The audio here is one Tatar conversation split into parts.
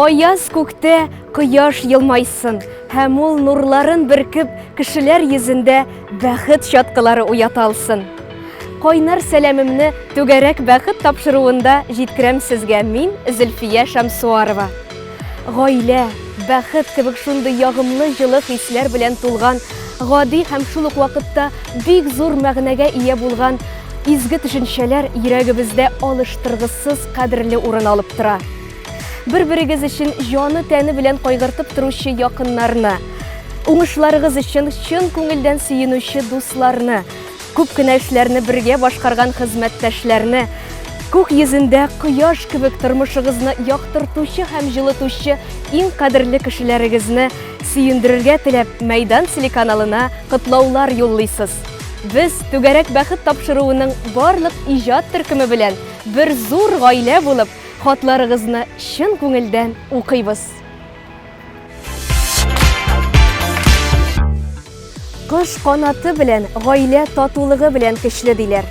Аяз күктә кояш елмайсын һәм ул нурларын бөркеп кешеләр йөзендә бәхет чаткылары уята алсын. Кайнар сәламемне түгәрәк бәхет тапшыруында җиткерәм сезгә мин, Зөлфия Шәмсуарова. Гаилә, бәхет кебек шундый ягымлы җылы хисләр белән тулган гади һәм шул ук вакытта бик зур мәгънәгә ия булган изге төшенчәләр йөрәгебездә алыштыргысыз кадерле урын алып тора. Бер-берегез өчен җаны-тәне белән кайгыртып торучы якыннарны, уңышларыгыз өчен чын күңелдән сөенүче дусларны, күп кенә эшләрне бергә башкарган хезмәттәшләрне, күк йөзендә кояш кебек тормышыгызны яктыртучы һәм җылытучы иң кадерле кешеләрегезне сөендерергә теләп Мәйдан телеканалына котлаулар юллыйсыз. Без Түгәрәк бәхет тапшыруының барлык иҗат төркеме белән бер зур гаилә булып, Хатларыгызны чын күңелдән укыйбыз. Кош канаты белән, гаилә татулыгы белән көчле диләр.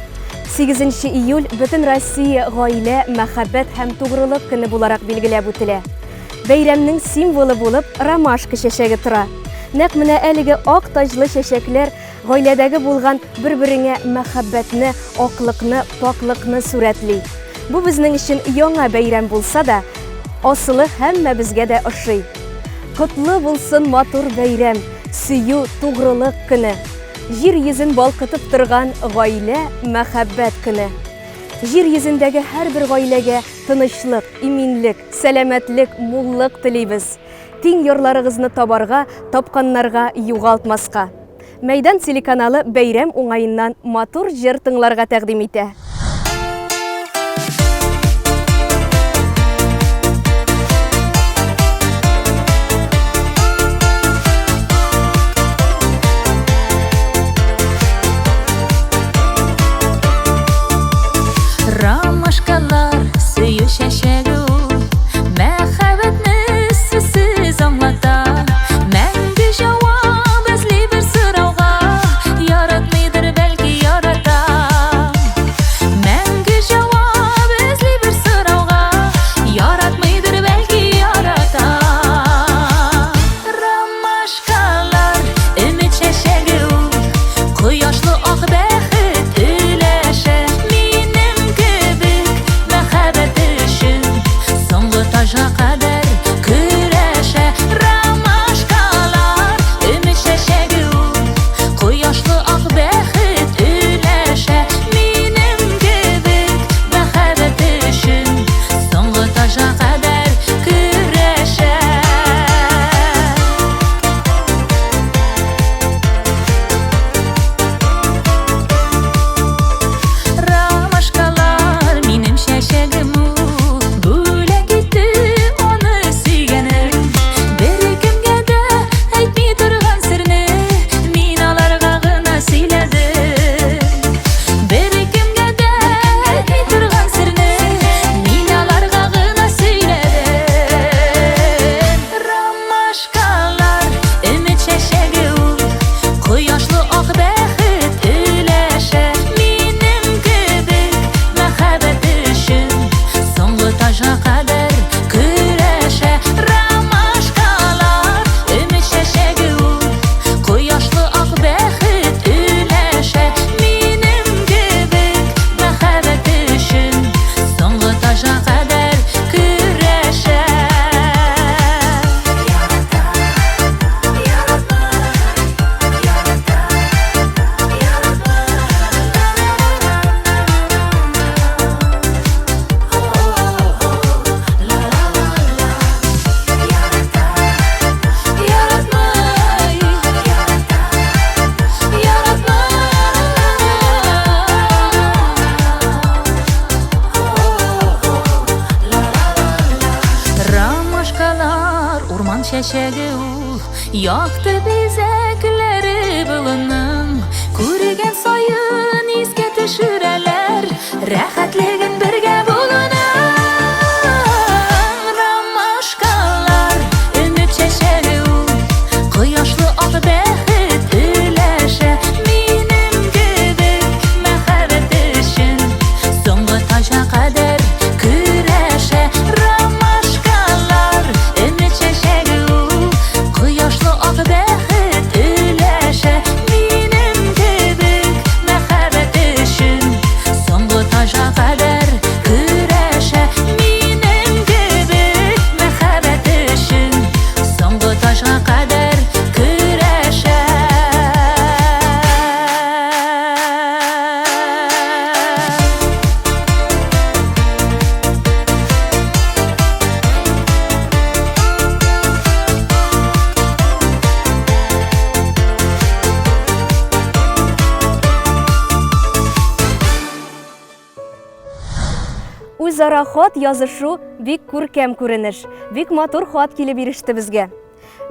8 июль бөтен Россия гаилә, мәхәббәт һәм тугрылык көне буларак билгеләп үтелә. Бәйрәмнең символы булып ромашка чәчәге тора. Нәкъ менә әлеге ак таҗлы чәчәкләр гаиләдәге булган бер-береңә мәхәббәтне, аклыкны, пакьлыкны сурәтли. Бу безнең өчен яңа бәйрәм булса да, асылы һәммәбезгә дә ошый. Котлы булсын матур бәйрәм, сөю, тугрылык көне. Җир йөзен балкытып торган гаилә, мәхәббәт көне. Җир йөзендәге һәрбер гаиләгә тынычлык, иминлек, сәламәтлек, муллык телибез. Тиң ярларыгызны табарга, тапканнарга югалтмаска. Мәйдан телеканалы бәйрәм уңаеннан матур җыр тыңларга тәкъдим итә. Ромашкалар сөю чәчәге ул, мәхәббәтне сүзсез аңлата. Мәңге җавап эзли бер сорауга, яратмыйдыр, бәлки ярата. Мәңге җавап эзли бер сорауга, яратмыйдыр, бәлки ярата. Ромашкалар өмет чәчәге ул, кояшлы ак бәхет өләшә. Минем кебек мәхәббәте өчен соңгы таҗга кадәр көрәшә. Ромашкалар өмет чәчәге ул, кояшлы ак бәхет өләшә. Минем кебек мәхәббәте өчен соңгы таҗга кадәр көрәшә. Ромашкалар минем чәчәгем ул, бүләк итте аны сөйгәнем. Беркемгә дә әйтми торган серне мин аларга гына сөйләдем. Беркемгә дә әйтми торган серне мин аларга гына сөйләдем. Ромашкалар өмет чәчәге ул, кояшлы ак бәхет өләшә. Минем кебек мәхәббәте өчен соңгы таҗга кадәр көрәшә. Ромашкалар өмет чәчәге ул, кояшлы ак бәхет өләшә. Минем кебек мәхәббәте өчен соңгы таҗга кадәр көрәшә. Ромашкалар урман чәчәге ул, якты бизәкләре болынның. Күргән саен искә төшерәләр рәхәтлеген бергә булуның. Ромашкалар өмет чәчәге ул, кояшлы ак бәхет өләшә. Минем кебек мәхәббәте өчен соңгы таҗга кадәр көрәшә. Ромашкалар Үзара хат язышу бик күркәм күренеш. Бик матур хат килеп иреште безгә.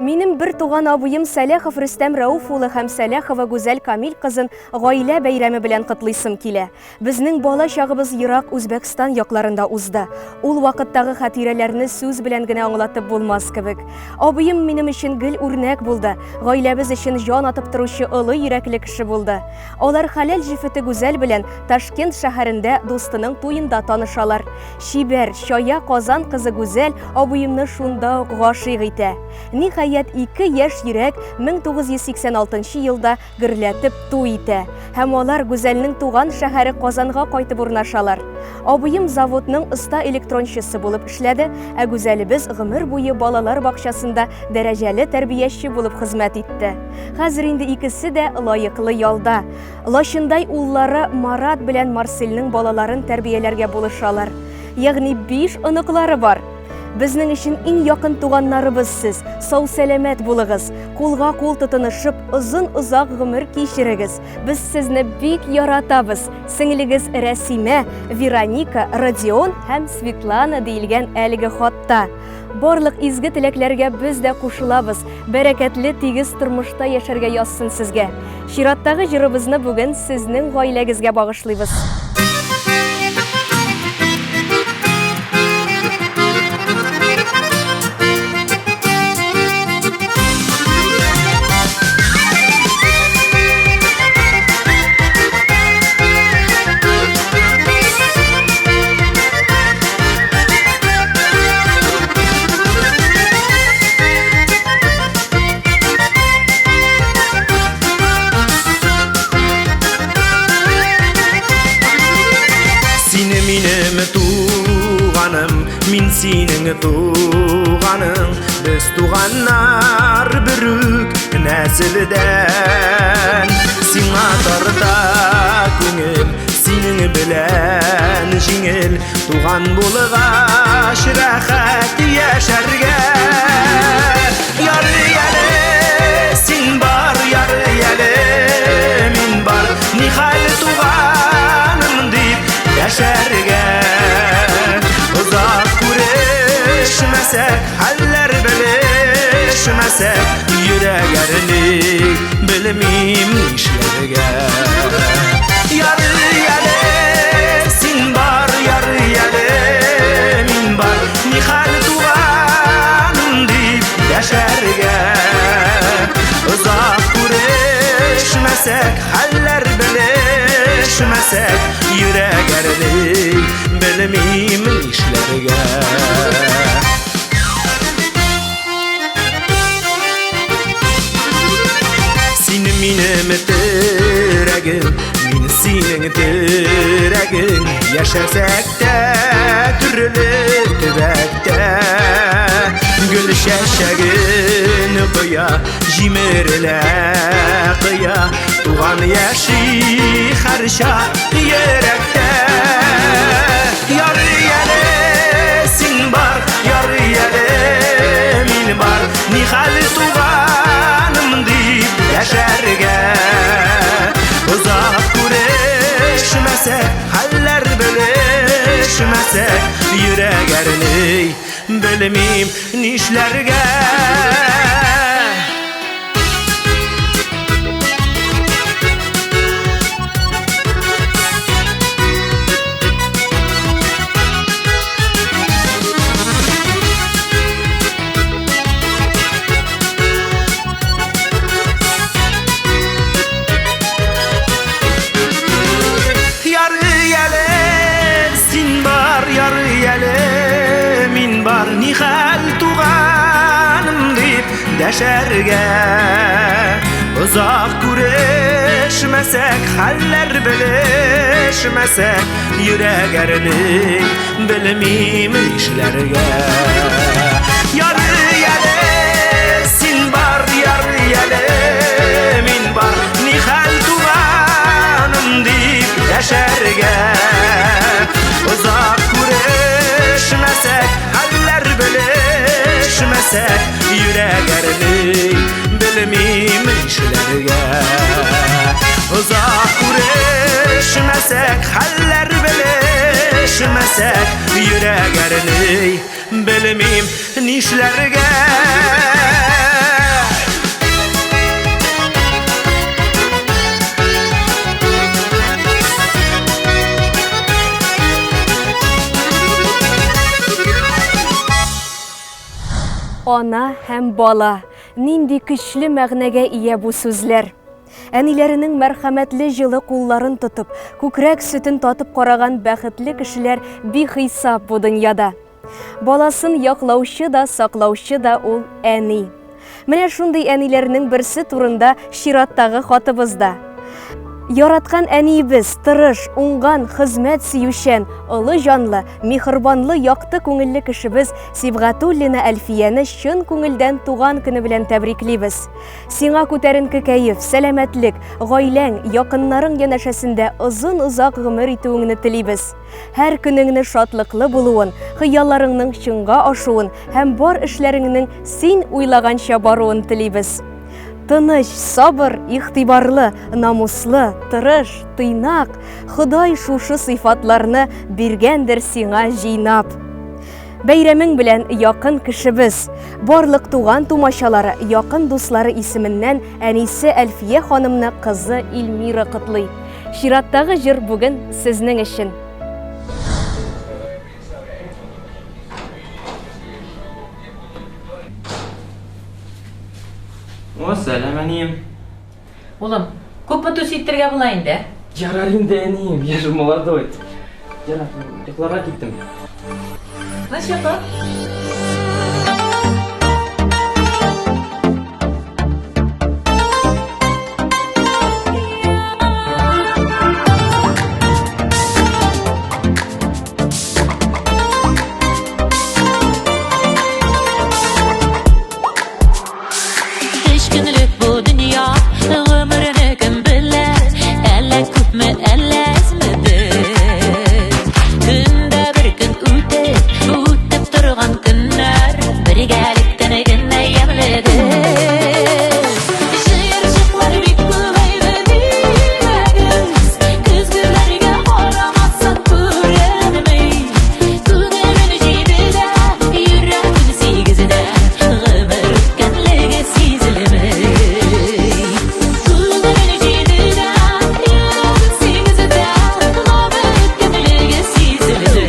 Минем бер туган абыем Сәләхов Рөстәм Рәүф улы һәм Сәләхова Гүзәл Камил кызын гаилә бәйрәме белән котлыйсым килә. Безнең бала чагыбыз ерак Үзбәкстан якларында узды. Ул вакыттагы хатирәләрне сүз белән генә аңлатып булмас кебек. Абыем минем өчен гел үрнәк булды, гаиләбез өчен җан атып торучы олы йөрәкле кеше булды. Алар хәләл җефете Гүзәл белән Ташкент шәһәрендә дустының туенда танышалар. Чибәр, чая Казан кызы Гүзәл абыемны шунда ук гашыйк итә. Ниһаять, ике яшь йөрәк 1986 елда гөрләтеп туй итә. Һәм алар Гүзәлнең туган шәһәре Казанга кайтып урнашалар. Абыем заводның оста электрончысы булып эшләде, ә Гүзәлебез гомер буе балалар бакчасында дәрәҗәле тәрбияче булып хезмәт итте. Хәзер инде икесе дә лаеклы ялда. Лачындай уллары Марат белән Марсельнең балаларын тәрбияләргә булышалар. Ягъни биш оныклары бар. Безнең өчен иң якын туганнарыбыз сез. Сау-сәламәт булыгыз. Кулга кул тотынышып, озын-озак гомер кичерегез. Без сезне бик яратабыз. Сеңлегез Рәсимә, Вероника, Родион һәм Светлана диелгән әлеге хатта. Барлык изге теләкләргә без дә кушылабыз. Бәрәкәтле, тигез тормышта яшәргә язсын сезгә. Чираттагы җырыбызны бүген сезнең гаиләгезгә багышлыйбыз. Сине минем туганым, мин синең туганың. Без туганнар берүк нәселдән. Сиңа тарта күңел, синең белән җиңел. Туган булгач рәхәт яшәргә. Ярый әле син бар, ярый әле мин бар. Нихәл туганым дип яшәргә. Озак күрешмәсәк, хәлләр белешмәсәк, йөрәк әрни, белмим нишләргә. Ярый әле син бар, ярый әле мин бар. Нихәл туганым дип яшәргә. Озак күрешмәсәк, хәлләр белешмәсәк, йөрәк әрни, белмим нишләргә. Син минем терәгем, мин синең терәгең. Яшәсәк тә төрле төбәктә, гөл чәчәген коя, җимерелә кыя. Туган яши һәрчак йөрәктә. Ярый әле син бар, ярый әле мин бар. Нихәл туганым дип яшәргә. Озак күрешмәсәк, хәлләр белешмәсәк, йөрәк әрни, белмим нишләргә. Ярый әле син бар, ярый әле мин бар. Нихәл туганым дип дәшәргә. Озак күрешмәсәк, хәлләр белешмәсәк, йөрәк әрни, белмим нишләргә. Ярый әле син бар, ярый әле мин бар. Нихәл туганым дип яшәргә. Озак күрешмәсәк, хәлләр белешмәсәк, йөрәк әрни, белмим нишләргә. Озак күрешмәсәк, хәлләр белешмәсәк, Күрешмәсәк, йөрәк әрни, белмим нишләргә. Ана һәм бала. Нинди көчле мәгънәгә ия бу сүзләр. Әниләренең мәрхәмәтле җылы кулларын тотып, күкрәк сөтен татып караган бәхетле кешеләр бихисап бу дөньяда. Баласын яклаучы да, саклаучы да ул әни. Менә шундый әниләрнең берсе турында чираттагы хатыбызда. Яраткан әниебез, тырыш, уңган, хезмәт сөючән, олы җанлы, миһербанлы, якты күңелле кешебез Сибгатуллина Әлфияне чын күңелдән туган көне белән тәбриклибез. Сиңа күтәренке кәеф, сәламәтлек, гаиләң, якыннарың янәшәсендә озын-озак гомер итүеңне телибез. Һәр көнеңне шатлыклы булуын, хыялларыңның чынга ашуын һәм бар эшләреңнең син уйлаганча баруын телибез. Тыныч, сабыр, игътибарлы, намуслы, тырыш, тыйнак, Ходай шушы сыйфатларны биргәндер сиңа җыйнап. Бәйрәмең белән якын кешебез, барлык туган-тумачалары, якын дуслары исеменнән әнисе Әлфия ханымны кызы Эльмира котлый. Чираттагы җыр бүген сезнең өчен. О, сәлам, әнием. Улым, күпме түс иттерергә була инде? Ярар инде, әнием, я же молодой. Ярар, йокларга киттем. Тыныч йокы. Өч көнлек бу дөнья, гомерне кем белә, әллә күпме, әллә әзмедер. Көндә бер көн үтеп, үтеп торган көннәр, бергәлектән генә ямьледер. Җыерчыклар бик күбәйде димәгез, көзгеләргә карамасаң күренми. Күңелем җидедә, йөрәгем сигездә, гомер үткәнлеге сизелми. Күңелем җидедә, йөрәгем сигездә, гомер үткәнлеге сизелми.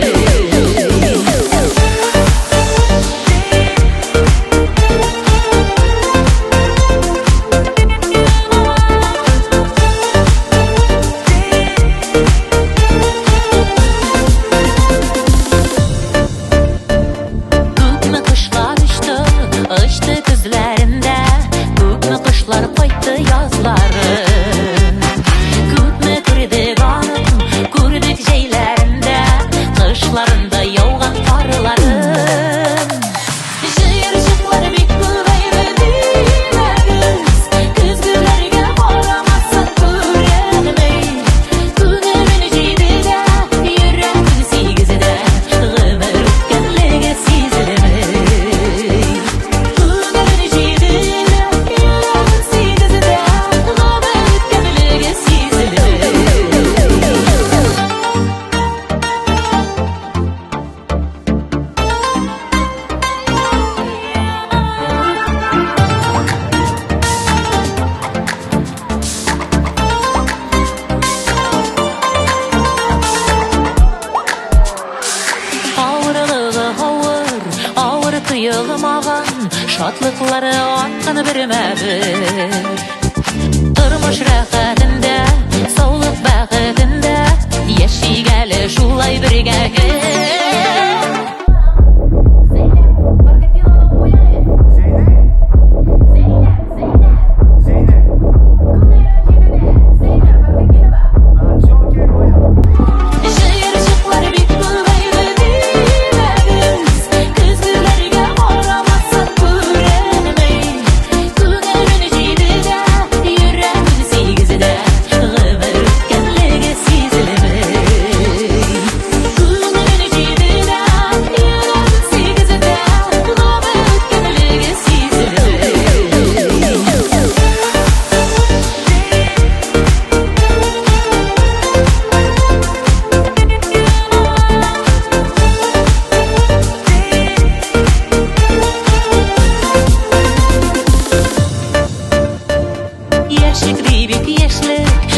Күпме кошлар очты, очты көзләрендә, Күпме кошлар кайтты язлары. Күпме күрдек аның, күрдек җәйләрендә, Кышларында яуган карларын. Җыерчыклар бик күбәйде димәгез, Көзгеләргә карамасаң күренми. Күңелем җидедә, йөрәгем сигездә, Гомер үткәнлеге сизелми. Күңелем җидедә, йөрәгем сигездә, Гомер үткәнлеге сизелми. Авырлыгы авыр, авыр тоелмаган, Шатлыклары арткан бермә-бер. Тормыш рәхәтендә, саулык бәхетендә, Яшик әле шулай бергә гел. Җыерчыклар бик күбәйде димәгез, Көзгеләргә карамасаң күренми.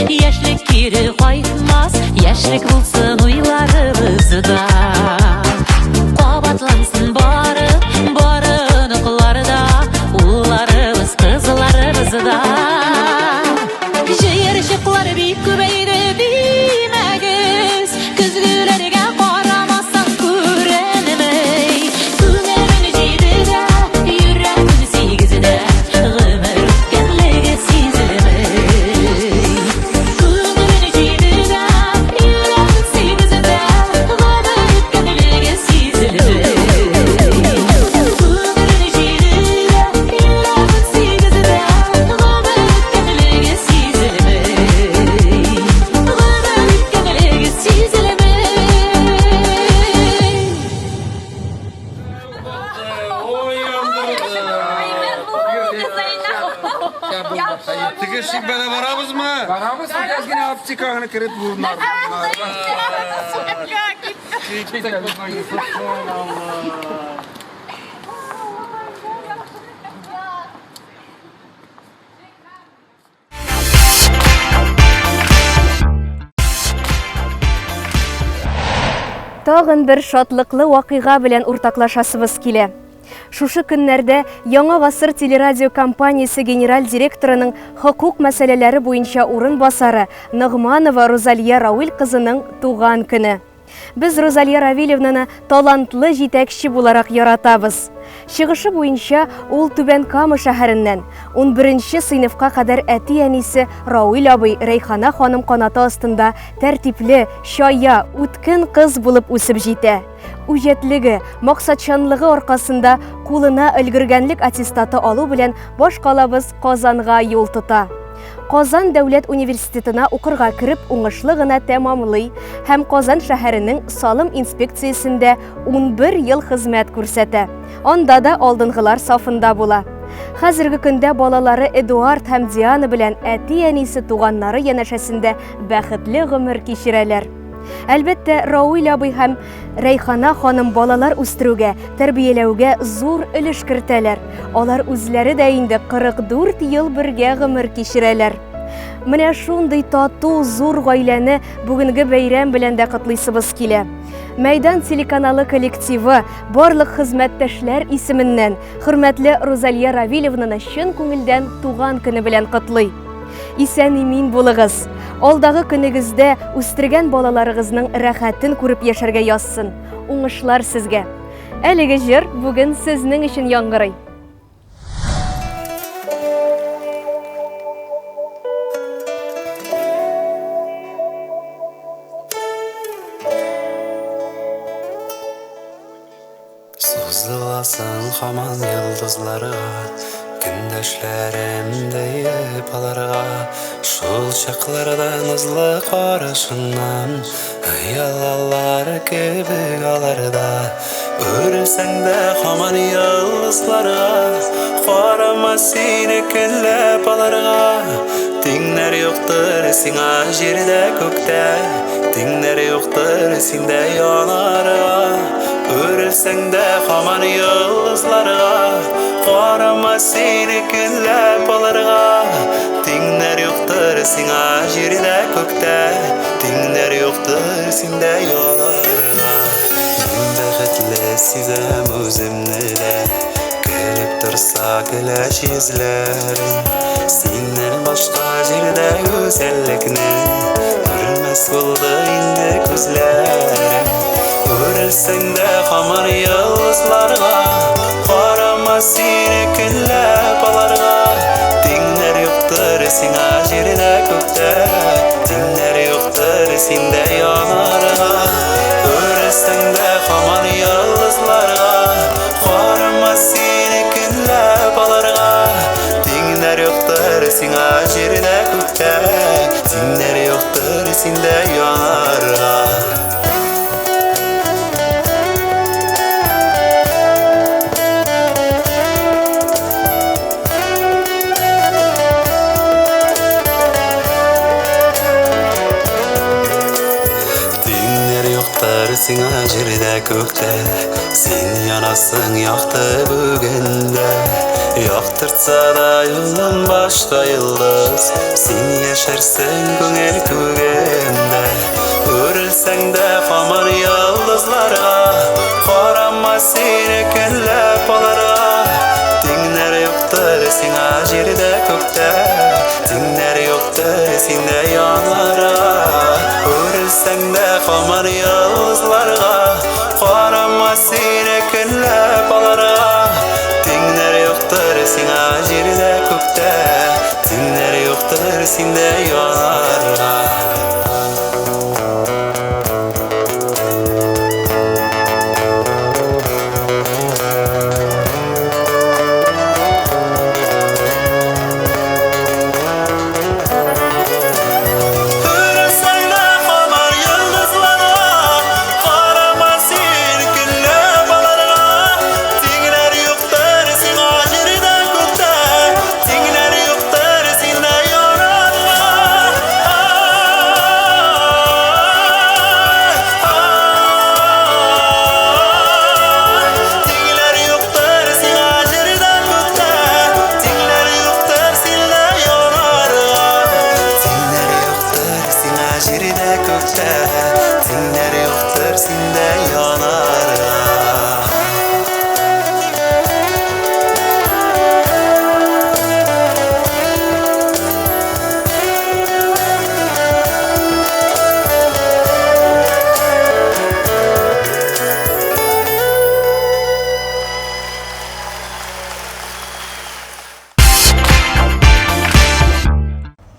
Яшьлек кире кайтмас, яшьлек булсын уйларыбызда. Кабатлансын бары, бары оныкларда, улларыбыз, кызларыбыз да. Җыерчыклар бик күбәйде димәгез, көзгеләргә карамасаң күренмей. Күңелемнең җидедә, йөрәкнең сигезедә, гомер үткәнлеге сизелми. Күңелемнең җидедә, йөрәкнең сигезедә, гомер үткәнлеге сизелми. Күңелемнең җидедә, йөрәкнең сигезедә, гомер үткәнлеге сизелми. Гомер үткәнлеге сизелми. Теге шимбәдә барабызмы? Барабыз, әз генә аптекага кереп булмады. Тагын бер шатлыклы вакыйга белән уртаклашасыбыз килә. Шушы көннәрдә Яңа гасыр телерадио компаниясе генераль директорының хокук мәсьәләләре буенча урынбасары Ногманова Рузалия Рауил кызының туган көне. Без Рузалия Равилевнаны талантлы җитәкче буларак яратабыз. Чыгышы буенча ул Түбән Кама шәһәреннән, 11 сыйныфка кадәр әти-әнисе Рауил абый Рәйхана ханым канаты астында тәртипле, чая, үткен кыз булып үсеп җитә. Үҗәтлеге, максатчанлыгы аркасында кулына өлгергәнлек аттестаты алу белән башкалабыз Казанга юл тота. Казан дәүләт университетына укырга кереп уңышлы гына тәмамлый һәм Казан шәһәренең салым инспекциясендә 11 ел хезмәт күрсәтә. Анда да алдынгылар сафында була. Хәзерге көндә балалары Эдуард һәм Диана белән әти-әнисе туганнары янәшәсендә бәхетле гомер кичерәләр. Әлбәттә, Рауил абый һәм Рәйхана ханым балалар үстерүгә, тәрбияләүгә зур өлеш кертәләр. Алар үзләре дә инде 44 ел бергә гомер кичерәләр. Менә шундый тату зур гаиләне бүгенге бәйрәм белән дә котлыйсыбыз килә. Мәйдан телеканалы коллективы барлык хезмәттәшләр исеменнән хөрмәтле Рузалия Равилевнаны чын күңелдән туган көне белән котлый. Исән-имин булыгыз. Алдагы көнегездә үстергән балаларыгызның рәхәтен күреп яшәргә язсын. Уңышлар сезгә. Әлеге җыр бүген сезнең өчен яңгырый. Сузыласың һаман йолдызларга, Көндәшләрем диеп аларга. Шул чакларда назлы карашыңнан Оялалар кебек алар да. Үрелсәң дә һаман йолдызларга, Карама сине көнләп аларга. Тиңнәр юктыр сиңа җирдә күктә, Тиңнәр юктыр синдә янарга. Үрелсәң дә һаман йолдызларга, Карама сине көнләп аларга. Тиңнәр юктыр сиңа җирдә күктә, Тиңнәр юктыр синдә янарга. Мин бәхетле сизәм үземне дә, Көлеп торса көләч йөзләрең. Синнән башка җирдә гүзәллекне Күрмәс булды инде күзләрем. Үрелсәң дә һаман йолдызларга, Карама сине көнләп аларга. Тиңнәр юктыр сиңа җирдә күктә, Тиңнәр юктыр синдә янарга. Үрелсәң дә һаман йолдызларга, Карама сине көнләп аларга. Тиңнәр юктыр сиңа җирдә күктә, Тиңнәр юктыр синдә янарга. Тиңнәр юктыр сиңа җирдә күктә, Син янасың якты бүген дә. Яктыртса да юлын башка йолдыз, Син яшәрсең күңел күгемдә. Үрелсәң дә һаман йолдызларга, Карама сине көнләп аларга. Тиңнәр юктыр сиңа җирдә күктә, Тиңнәр юктыр синдә янара. Үрелсәң дә һаман йолдызларга, Карама сине көнләп аларга. Тиңнәр юктыр сиңа җирдә күктә, Тиңнәр юктыр синдә янарга. Тиңләр юктыр сиңа җирдә күктә, Тиңләр юктыр синдә янарга. Тиңнәр юктыр сиңа җирдә күктә, Тиңнәр юктыр синдә янарга.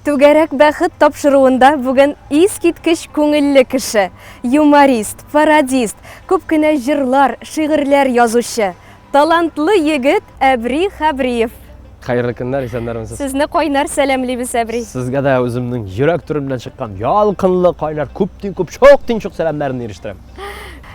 Түгәрәк бәхет тапшыруында бүген искиткеч күңелле кеше, юморист, пародист, күп кенә җырлар, шигырьләр язучы, талантлы егет Әбри Хәбриев. Хәерле көннәр, исәннәрмесез. Сезне кайнар сәламлибез, Әбри. Сезгә дә үземнең йөрәк түремнән чыккан ялкынлы, кайнар, күптин күп, чоктин чок сәламнәрне ирештерәм.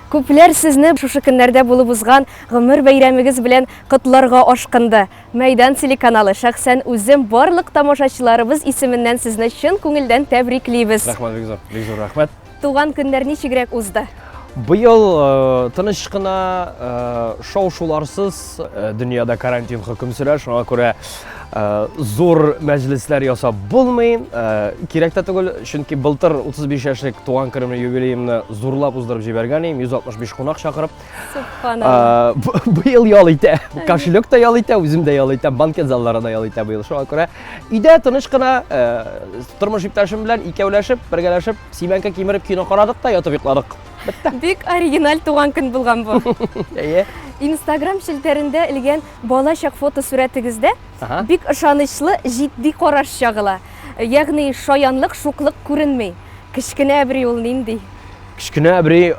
Күпләр сезне шушы көннәрдә булып узган гомер бәйрәмегез белән котларга ашкынды. Мәйдан телеканалы, шәхсән үзем барлык тамашачыларыбыз исеменнән сезне чын күңелдән тәбриклибез. Рәхмәт, бик зур, бик зур рәхмәт. Туган көннәр ничегрәк узды? Быел э, тыныч кына, э, шау-шуларсыз э, дөньяда карантин хөкем сөрә, шуңа күрә зур мәҗлесләр ясап булмый. Кирәк тә түгел, чөнки былтыр 35 яшьлек туган көнемне юбилеемны зурлап уздырып җибәргән идем, 165 кунак чакырып. Субханалла. Быел ял итә. Кошелек та ял итә, үзем дә ял итәм, банкет заллары да ял итә быел. Шуңа күрә өйдә тыныч кына тормыш иптәшем белән икәүләшеп, бергәләшеп, симәнкә кимереп кино карадык та ятып йокладык. Бетте. Бик оригиналь туган көн булган бу. Әйе. Инстаграм челтәрендә элгән балачак фотосурәтегездә бик ышанычлы, җитди караш чагыла. Ягъни шаянлык, шуклык күренми. Кечкенә Әбри ул нинди? Кечкенә Әбри,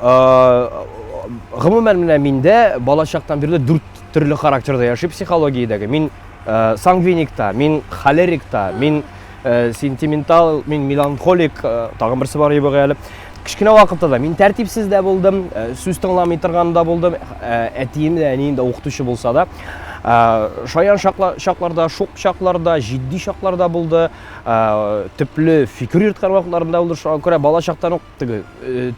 гомумән менә миндә балачактан бирле дүрт төрле характерда яши психологиядәге. Мин сангвиник та, мин холерик та, мин сентиментал, мин меланхолик, тагын берсе бар ебегә әле. Кечкенә вакытта да мин тәртипсез дә булдым, сүз тыңламый торган да булдым. Әтием дә, әнием дә укытучы булса да, шаян чакларда, шук чакларда, җитди чакларда булды, төпле фикер йөрткән вакытларында булды. Шуңа күрә бала чактан ук теге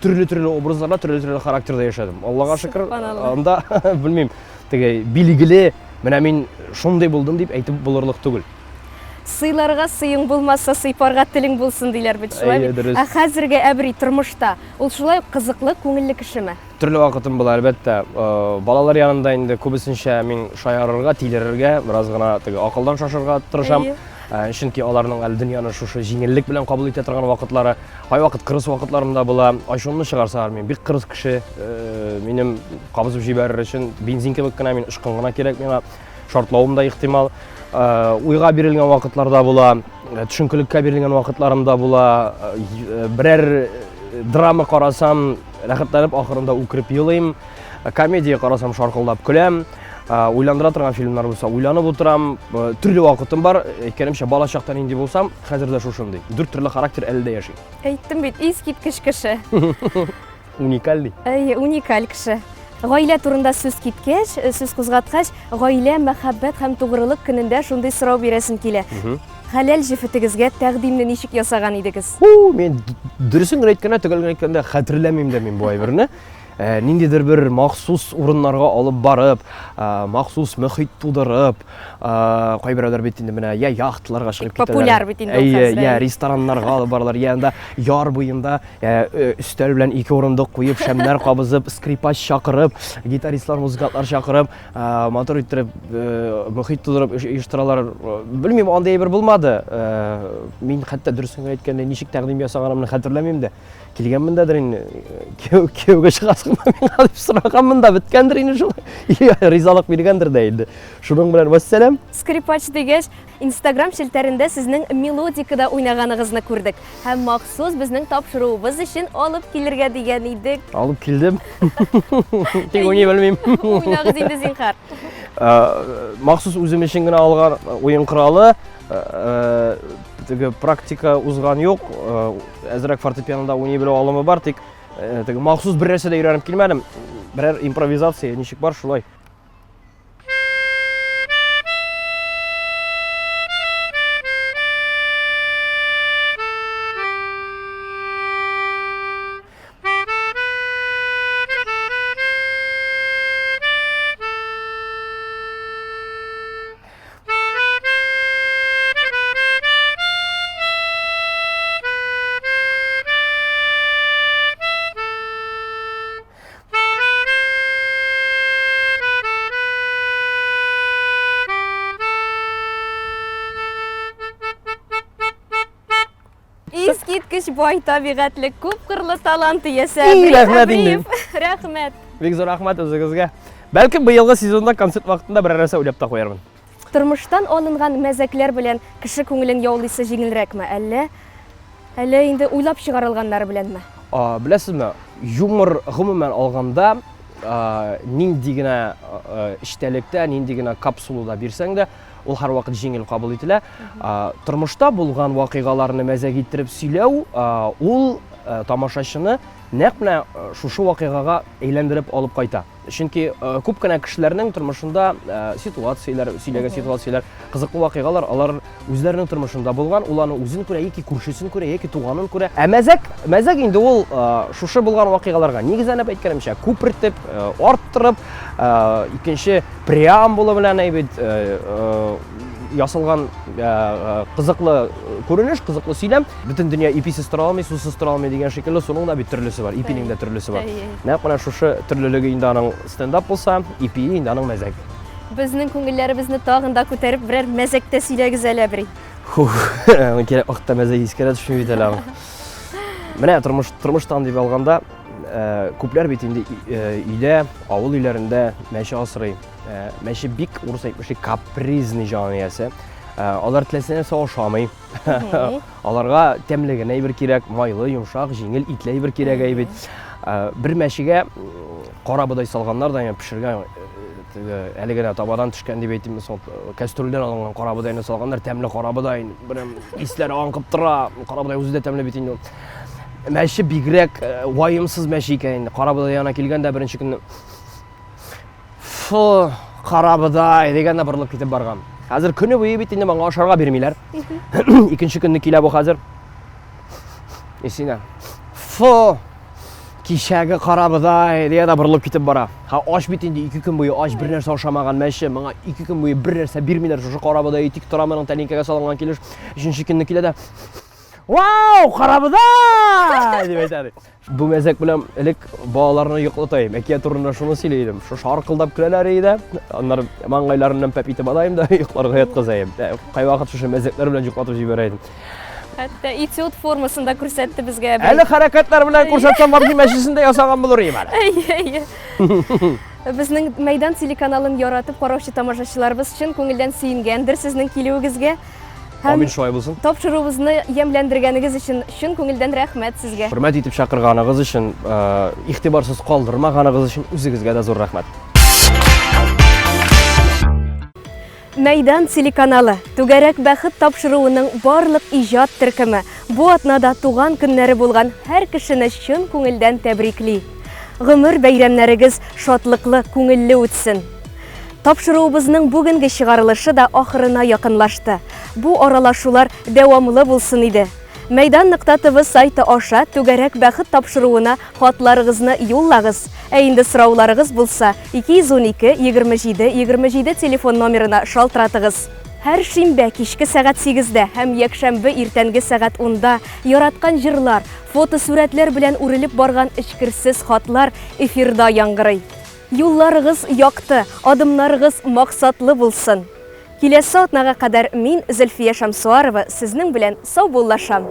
төрле-төрле образларда, төрле-төрле характерда яшәдем. Аллага шөкер, анда белмим, теге билгеле, менә мин шундый булдым дип әйтеп булырлык түгел. Сыйларга сыең булмаса, сыйпарга телең булсын диләр бит, шулай бит? Дөрес. Ә хәзерге Әбри тормышта ул шулай ук кызыклы, күңелле кешеме? Төрле вакытым була, әлбәттә. Балалар янында инде күбесенчә мин шаярырга, тилерергә, бераз гына теге акылдан шашырга тырышам. Чөнки аларның әле дөньяны шушы җиңеллек белән кабул итә торган вакытлары. Кайвакыт кырыс вакытларым да була. Ачуымны чыгарсалар, мин бик кырыс кеше. Минем кабызып җибәрер өчен бензин кебек кенә мин очкын гына кирәк миңа. Шартлавым да ихтимал. Уйга бирелгән вакытларда була, төшенкелеккә бирелгән вакытларым да була. Берәр драма карасам, рәхәтләнеп ахырында үкереп елыйм. Комедия карасам, шаркылдап көләм. Уйландыра торган фильмнар булса, уйланып утырам. Төрле вакытым бар. Әйткәнемчә, бала чакта нинди булсам, хәзер дә шушындый. Дүрт төрле характер әле дә яши. Әйттем бит, искиткеч кеше. Уникальный. Әйе, уникаль кеше. Гаилә турында сүз киткәч, э, сүз кузгаткач, гаилә, мәхәббәт һәм тугрылык көнендә шундый сорау бирәсем килә. Хәләл җефетегезгә тәкъдимне ничек ясаган идегез? Ху, мин дөресен генә әйткәндә, төгәл генә әйткәндә, хәтерләмим дә мин бу әйберне. Ниндидер бер махсус урыннарга алып барып, махсус мөхит тудырып, кайберәүләр бит инде менә я яхталарга чыгып китәләр. Популяр бит инде ул хәзер. Я рестораннарга алып баралар, я анда яр буенда өстәл белән ике урындык куеп, шәмнәр кабызып, скрипач чакырып, гитаристлар, музыкантлар чакырып, матур иттереп мөхит тудырып оештыралар. Белмим, андый әйбер булмады. Мин хәтта дөресен генә әйткәндә, ничек тәкъдим ясаганымны хәтерләмим дә. Килгәнмен дәдер инде, кияүгә чыгасыңмы миңа дип сораганмын да, беткәндер инде шул. Ризалык биргәндер дә инде. Шуның белән вәссәлам. Скрипач дигәч, Инстаграм челтәрендә сезнең мелодикада уйнаганыгызны күрдек. Һәм махсус безнең тапшыруыбыз өчен алып килергә дигән идек. Алып килдем. Тик уйный белмим. Уйнагыз инде, зинһар. Махсус үзем өчен генә алган уен коралы. Теге практика узган юк. Әзрәк фортепианода уйный белү алымы бар, тик теге махсус бер нәрсә дә өйрәнеп килмәдем. Берәр импровизация ничек бар, шулай. Искиткеч бай табигатьле, күпкырлы талант иясе. Рәхмәт инде. Рәхмәт. Бик зур рәхмәт үзегезгә. Бәлкем быелгы сезонда концерт вакытында берәр нәрсә уйлап та куярмын. Тормыштан алынган мәзәкләр белән кеше күңелен яулыйсы җиңелрәкме, әллә әллә инде уйлап чыгарылганнары беләнме? Беләсезме, юмор гомумән алганда, нинди генә эчтәлектә, нинди генә капсулада бирсәң дә, ул һәрвакыт җиңел кабул ителә. Тормышта булган вакыйгаларны мәзәк иттереп сөйләү, ул тамашачыны нәкъ менә шушы вакыйгага әйләндереп алып кайта. Чөнки күп кенә кешеләрнең тормышында ситуацияләр, сөйләгән ситуацияләр, кызыклы вакыйгалар алар үзләренең тормышында булган, ул аны үзен күрә, яки күршесен күрә, яки туганын күрә. Ә мәзәк, мәзәк инде ул шушы булган вакыйгаларга нигезләнеп әйткәнемчә, күпертеп, арттырып, икенче преамбула белән әйбит ясалган кызыклы күренеш, кызыклы сөйләм. Бөтен дөнья иписез тора алмый, сусыз тора алмый дигән шикелле, суның да бит төрлесе бар, ипинең дә төрлесе бар. Нәкъ менә шушы төрлелеге инде аның стендап булса, ипие инде аның мәзәк. Безнең күңелләребезне тагын да күтәреп, берәр мәзәк тә сөйләгез әле, Әбри. Фух, кирәк вакытта мәзәк искә дә төшми бит әле аның. Менә тормыш, тормыштан дип алганда, күпләр бит инде өйдә, авыл өйләрендә мәче асрый. Мәче бик, урыс әйтмешли, капризный җан иясе. Алар теләсә нәрсә ашамый. Аларга тәмле генә әйбер кирәк, майлы, йомшак, җиңел, итле әйбер кирәк әй бит. Бер мәчегә кара бодай салганнар да, пешергән, теге әле генә табадан төшкән дип әйтимме соң, кәстрүлдән алынган кара бодайны салганнар, тәмле кара бодай, бер исләре аңкып тора, кара бодай үзе дә тәмле бит инде ул. Мәче бигрәк ваемсыз мәче икән инде. Кара бодай янына килгәндә беренче көнне Фу, карабодай дигәндә борылып китеп барган. Хәзер көне буе бит инде моңа ашарга бирмиләр. Икенче көнне килә бу хәзер. Исенә. Фу, кичәге карабодай дигән дә борылып китеп бара. Һа, ач бит инде ике көн буе ач, бер нәрсә ашамаган мәче, моңа ике көн буе бер нәрсә бирмиләр, шушы карабодай тик тора моның тәлинкәгә салынган килеш. Өченче көнне килә дә Вау, карабодай! дип әйтә. Бу мәзәк белән элек балаларны йоклата идем. Әкият турында шуны сөйли идем. Шушы шаркылдап көләләр иде. Аннары маңгайларыннан пәп итеп алайым да йокларга яткыза идем. Ә, кайвакыт шушы мәзәкләр белән йоклатып җибәрә идем. Хәтта этюд формасында күрсәтте безгә әби. Әле хәрәкәтләр белән күрсәтсәм, вообще мәчесен дә ясаган булыр идем әле. Әйе, әйе. Безнең Мәйдан телеканалын яратып караучы тамашачыларыбыз чын күңелдән сөенгәндер сезнең килүегезгә. Һәм Амин шулай булсын. Тапшыруыбызны ямьләндергәнегез өчен чын күңелдән рәхмәт сезгә. Хөрмәт итеп чакырганыгыз өчен, э, игътибарсыз калдырмаганыгыз өчен үзегезгә дә зур рәхмәт. Мәйдан телеканалы Түгәрәк бәхет тапшыруының барлык иҗат төркеме бу атнада туган көннәре булган һәр кешене чын күңелдән тәбрикли. Гомер бәйрәмнәрегез шатлыклы, күңелле үтсен. Тапшыруыбызның бүгенге чыгарылышы да ахырына якынлашты. Бу аралашулар дәвамлы булсын иде. Мәйдан нокта ТВ сайты аша Түгәрәк бәхет тапшыруына хатларыгызны юллагыз. Ә инде сорауларыгыз булса, 212 27 27 телефон номерына шалтыратыгыз. Һәр шимбә кичке сәгать сигездә һәм якшәмбе иртәнге сәгать унда яраткан җырлар, фотосурәтләр белән үрелеп барган эчкерсез хатлар эфирда яңгырый. Юлларыгыз якты, адымнарыгыз максатлы булсын! Киләсе атнага кадәр мин, Зөлфия Шәмсуарова, сезнең белән саубуллашам.